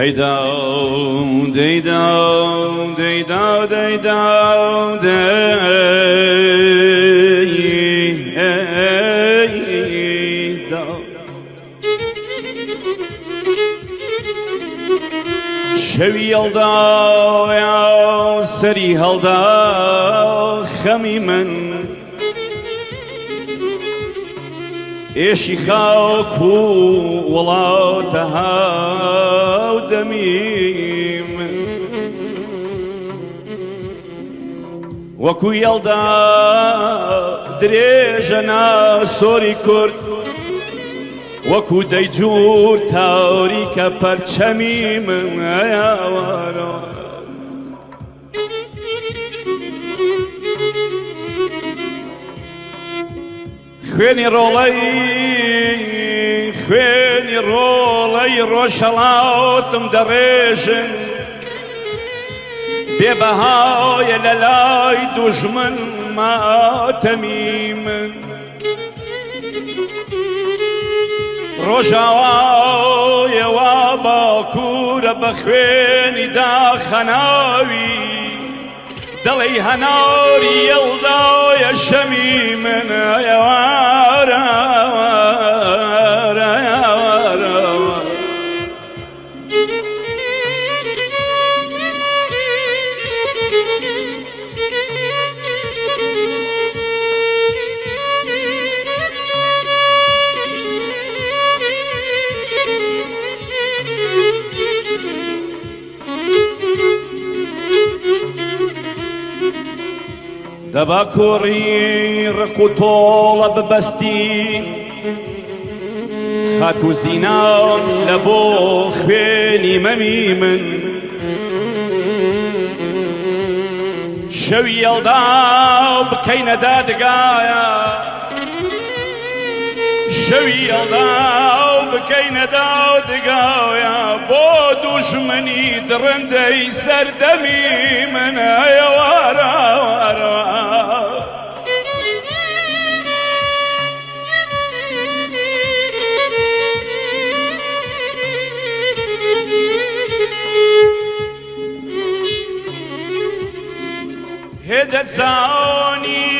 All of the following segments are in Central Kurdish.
هەی داو دەی داو دەی داو دەی داو دەی داو. شەوی یەڵدا سەری هەڵدا خەمی من ئێشی خاک و وڵاتە هاودەمیم وەکو یەڵدا درێژە ناسۆری کورد وەکو دەیجوور تاریکە پەرچەمی من ئەیاوارەوە. خوێنی ڕۆڵەی خوێنی ڕۆڵەی ڕۆژهەڵاتم دەڕێژن بێ بەهایە لە لای دوژمن ماتەمی من ڕۆژاوایە وا باکوورە بە خوێنی داخەناوی دەڵێی هەناری یەڵدایە شەمی من ئەیوارە. دەبا کۆڕی ڕق و تۆڵە ببەستی خاتوو زینان لە بۆ خوێنی مەمی من شەوی یەڵدا بکەینە دادگایە شەوی یەڵدا بکەینە دادگایە بۆ دوژمنی دڕندەی سەردەمی من ئەیوارە هێدەزانی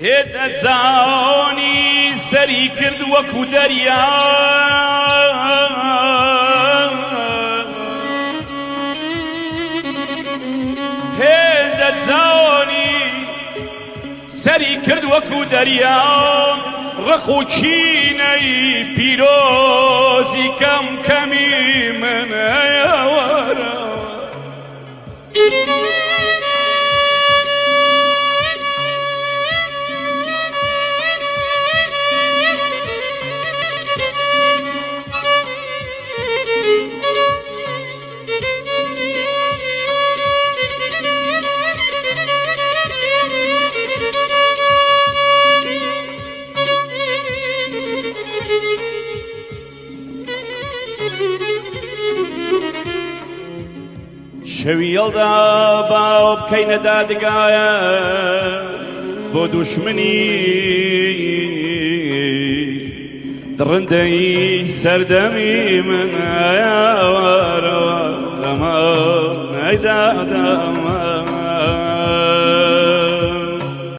هێدەزانی سەری کرد وەکو دەریا هێندەزانی سەری کرد وەکو دەریا ڕق و کینەی پیرۆزی کەم کەمی من ئەیاوەرە. شەوی یەڵدا باو بکەینە دادگایە بۆ دوشمنی دڕندەی سەردەمی من ئەیاوارەوە ئەمان ئەی دادام.